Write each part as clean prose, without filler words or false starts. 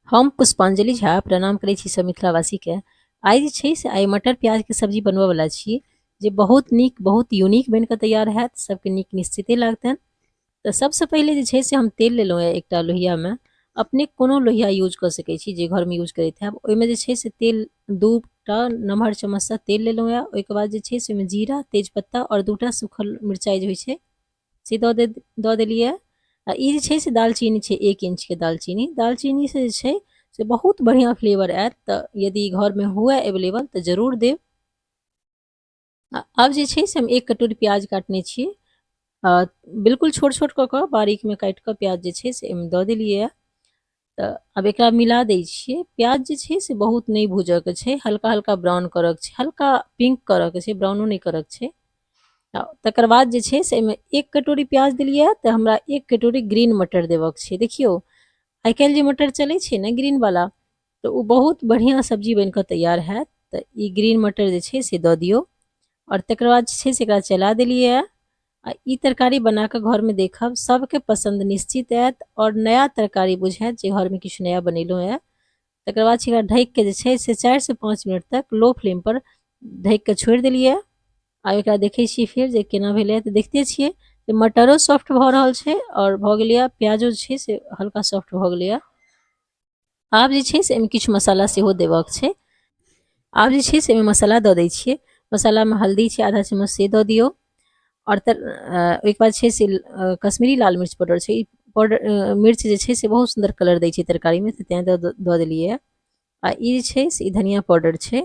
हम पुष्पांजलि झा प्रणाम करै छी सब मिथिलावासीके। आइ जे छै से आइ मटर प्याजके सब्जी बनबऽवला छी, जे बहुत नीक बहुत यूनिक बनिकऽ तैयार हैत, सबके नीक निश्चिते लागतनि। तऽ सबसँ पहिले जे छै से हम तेल लेलहुँ हँ एकटा लोहियामे। अपने कोनो लोहिया यूज कऽ सकै छी जे घरमे यूज करैत हैब। ओहिमे जे छै से तेल 2 टा नमहर चम्मचसँ तेल लेलहुँ हँ। ओहिके बाद जे छै से ओहिमे जीरा, तेजपत्ता आओर 2 टा सूखल मिरचाइ जे होइ छै से दऽ देलियै। आ ई जे छै से दालचीनी छै, 1 इंचके दालचीनी। दालचीनीसँ जे छै से बहुत बढ़िआँ फ्लेवर आयत, तऽ यदि घरमे हुए अवेलेबल तऽ जरूर देब। आब जे छै से हम 1 कटोरी प्याज काटने छियै, बिल्कुल छोट छोट कऽ कऽ बारीकमे काटि कऽ प्याज जे छै से एहिमे दऽ देलियै। तऽ आब एकरा मिला दै छियै। प्याज जे छै से बहुत नहि भूजऽके छै, हल्का हल्का ब्राउन करऽके छै, हल्का पिंक करऽके छै, ब्राउनो नहि करऽके छै। तकर बाद जे छै से एहिमे 1 कटोरी प्याज देलियै तऽ हमरा 1 कटोरी ग्रीन मटर देबऽके छै। देखियौ, आइ काल्हि जे मटर चलै छै ने ग्रीनवला, तऽ ओ बहुत बढ़िआँ सब्जी बनि कऽ तैयार हैत। तऽ ई ग्रीन मटर जे छै से दऽ दियौ आओर तकर बाद जे छै से एकरा चला देलियै। आ ई तरकारी बना कऽ घरमे देखब, सबके पसन्द निश्चित आयत आओर नया तरकारी बुझायत जे घरमे किछु नया बनेलहुँ हँ। तकर बाद एकरा ढकि कऽ जे छै से 4 से 5 मिनट तक लो फ्लेमपर ढकि कऽ छोड़ि देलियै। आब एकरा देखै छियै फेर जे केना भेलै। तऽ देखिते छियै जे मटरो सॉफ्ट भऽ रहल छै आओर भऽ गेलैए, प्याजो जे छै से हल्का सॉफ्ट भऽ गेलैए। आब जे छै से एहिमे किछु मसाला सेहो देबऽके छै। आब जे छै से एहिमे मसाला दऽ दै छियै। मसालामे हल्दी छै आधा चम्मच, से दऽ दियौ। आओर तऽ ओहिके बाद छै से कश्मीरी लाल मिर्च पाउडर छै। ई पाउडर मिर्च जे छै से बहुत सुन्दर कलर दै छै तरकारीमे, तऽ तेँ दऽ देलियै। आ ई जे छै से ई धनिया पाउडर छै,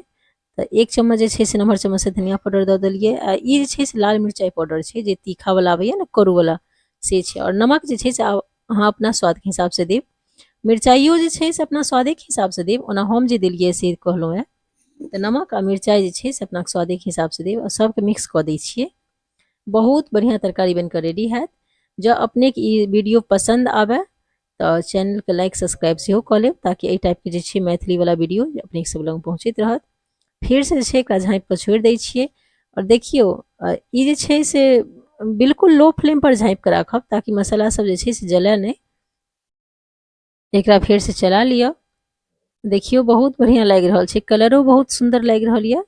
तऽ 1 चम्मच जे छै से नमहर चम्मचसँ धनिया पाउडर दऽ देलियै। आ ई जे छै से लाल मिरचाइ पाउडर छै, जे तीखावला आबैए ने, करूवला, से छै। आओर नमक जे छै से आब अहाँ अपना स्वादके हिसाबसँ देब। मिरचाइयो जे छै से अपना स्वादेके हिसाबसँ देब। ओना हम जे देलियै से कहलहुँ हेँ। तऽ नमक आ मिरचाइ जे छै से अपना स्वादेके हिसाबसँ देब आ सभके मिक्स कऽ दै छियै। बहुत बढ़िआँ तरकारी बनि कऽ रेडी हैत। जँ अपनेके ई वीडियो पसन्द आबय तऽ चैनलके लाइक सब्सक्राइब सेहो कऽ लेब, ताकि एहि टाइपके जे छै मैथिलीवला वीडियो अपनेके सब लग पहुँचैत रहत। फेरसँ जे छै एकरा झाँपि कऽ छोड़ि दै छियै। आओर देखियौ, ई जे छै से बिल्कुल लो फ्लेमपर झाँपि कऽ राखब, ताकि मसाला सब जे छै से जलय नहि। एकरा फेरसँ चला लिअ। देखियौ, बहुत बढ़िआँ लागि रहल छै, कलरो बहुत सुन्दर लागि रहल यऽ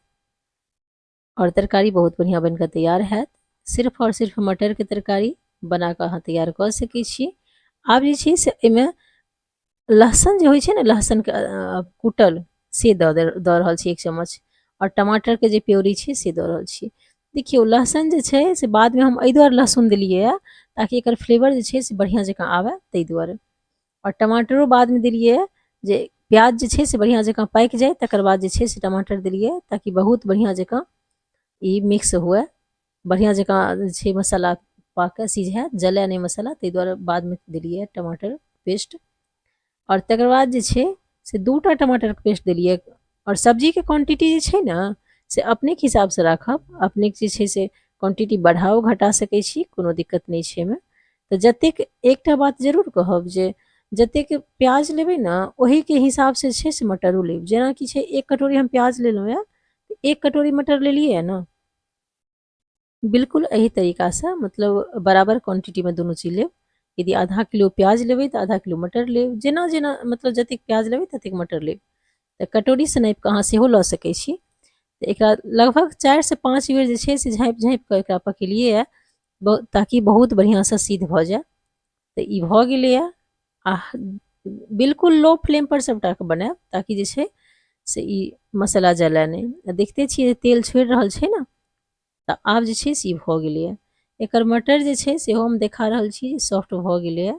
आओर तरकारी बहुत बढ़िआँ बनि कऽ तैयार हैत। सिर्फ आओर सिर्फ मटरके तरकारी बना कऽ अहाँ तैयार कऽ सकै छी। आब जे छै से एहिमे लहसुन जे होइ छै ने, लहसुनके कूटल, से दऽ दऽ रहल छी 1 चम्मच आओर टमाटरके जे प्योरी छै से दऽ रहल छी। देखियौ, लहसुन जे छै से बादमे हम एहि दुआरे लहसुन देलियै यऽ ताकि एकर फ्लेवर जे छै से बढ़िआँ जकाँ आबय, ताहि दुआरे। आओर टमाटरो बादमे देलियै जे प्याज जे छै से बढ़िआँ जकाँ पाकि जाय, तकर बाद जे छै से टमाटर देलियै, ताकि बहुत बढ़िआँ जकाँ ई मिक्स हुए, बढ़िआँ जकाँ जे छै मसाला पाकय, सिझय, जलय नहि मसाला। ताहि दुआरे बादमे देलियै टमाटर पेस्ट। आओर तकर बाद जे छै से 2 टा टमाटरके पेस्ट देलियै। आओर सब्जीके क्वान्टिटी जे छै ने से अपनेके हिसाबसँ राखब। अपनेके जे छै से क्वान्टिटी बढ़ाओ घटा सकै छी, कोनो दिक्कत नहि छै एहिमे। तऽ जतेक एकटा बात जरूर कहब जे जतेक प्याज लेबै ने, ओहिके हिसाबसँ जे छै से मटरो लेब। जेनाकि छै 1 कटोरी हम प्याज लेलहुँ यए, 1 कटोरी मटर लेलियै ने, बिल्कुल एही तरीकासँ, मतलब बराबर क्वान्टिटीमे दुनू चीज लेब। यदि आधा किलो प्याज लेबै तऽ आधा किलो मटर लेब। जेना जेना मतलब जतेक प्याज लेबै ततेक मटर लेब। तऽ कटोरीसँ नापि कऽ अहाँ सेहो लऽ सकै छी। तऽ एकरा लगभग 4 से 5 बेर जे छै से झाँपि झाँपि कऽ एकरा पकेलियै ताकि बहुत बढ़िआँसँ सिद्ध भऽ जाय। तऽ ई भऽ गेलैए। आ बिल्कुल लो फ्लेमपर सभटाके बनायब, ताकि जे छै से ई मसाला जलय नहि। आ देखिते छियै जे तेल छोड़ि रहल छै ने। तऽ आब जे छै से ई भऽ गेलैए। एकर मटर जे छै सेहो हम देखा रहल छी, सॉफ्ट भऽ गेलैए।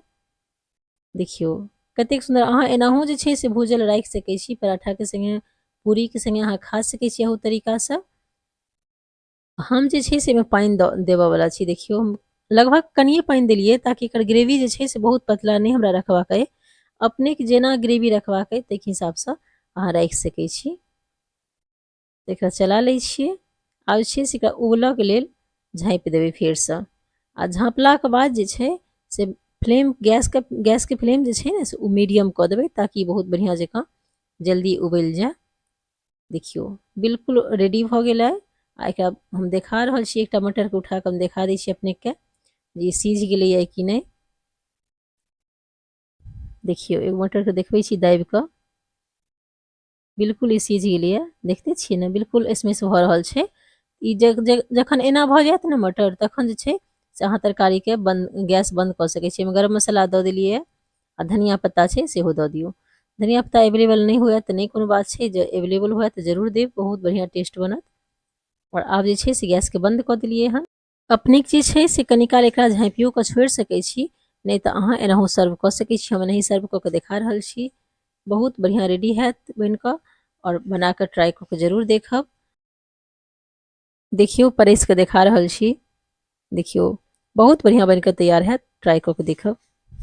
देखियौ कतेक सुन्दर। अहाँ एनाहो जे छै से भूजल राखि सकै छी, पराठाके सङ्गे, पूरीके सङ्गे अहाँ खा सकै छी एहू तरीकासँ। हम जे छै से एहिमे पानि दऽ देबयवला छी। देखियौ, हम लगभग कनिए पानि देलियै, ताकि एकर ग्रेवी जे छै से बहुत पतला नहि हमरा रखबाक अइ। अपनेके जेना ग्रेवी रखबाक अइ, ताहिके हिसाबसँ अहाँ राखि सकै छी। एकरा चला लै छियै। आब जे छै से एकरा उबलऽके लेल झाँपि देबै फेरसँ। आ झाँपलाके बाद जे छै से फ्लेम गैसके गैसके फ्लेम जे छै ने से ओ मीडियम कऽ देबै, ताकि बहुत बढ़िआँ जकाँ जल्दी उबलि जाय। देखियौ, बिल्कुल रेडी भऽ गेलै। आ एकरा हम देखा रहल छी, एकटा मटरके उठा कऽ हम देखा दै छी अपनेके जे ई सीझ गेलैए कि नहि। देखियौ, एगो मटरके देखबै छी दाबि कऽ, बिल्कुल ई सिझ गेलैए। देखते छियै ने, बिल्कुल स्मैश भऽ रहल छै ई। जखन एना भऽ जायत ने मटर, तखन जे छै से अहाँ तरकारीके बन्द, गैस बन्द कऽ सकै छी। एहिमे गरम मसाला दऽ देलियै आ धनिया पत्ता छै, सेहो दऽ दियौ। धनिया पत्ता एवेलेबल नहि हुए तऽ नहि कोनो बात छै, जे एवेलेबल हुए तऽ जरूर देब, बहुत बढ़िआँ टेस्ट बनत। आओर आब जे छै से गैसके बन्द कऽ देलियै हन। अपनेके जे छै से कनी काल एकरा झाँपियो कऽ छोड़ि सकै छी, नहि तऽ अहाँ एनाहो सर्व कऽ सकै छी। हम एनाही सर्व कऽ कऽ देखा रहल छी। बहुत बढ़िआँ रेडी हैत बनि कऽ, आओर बना कऽ ट्राई कऽ कऽ जरूर देखब। देखियौ, परसि कऽ देखा रहल छी। देखियौ, बहुत बढ़िआँ बनि कऽ तैयार हैत, ट्राई कऽ कऽ देखब।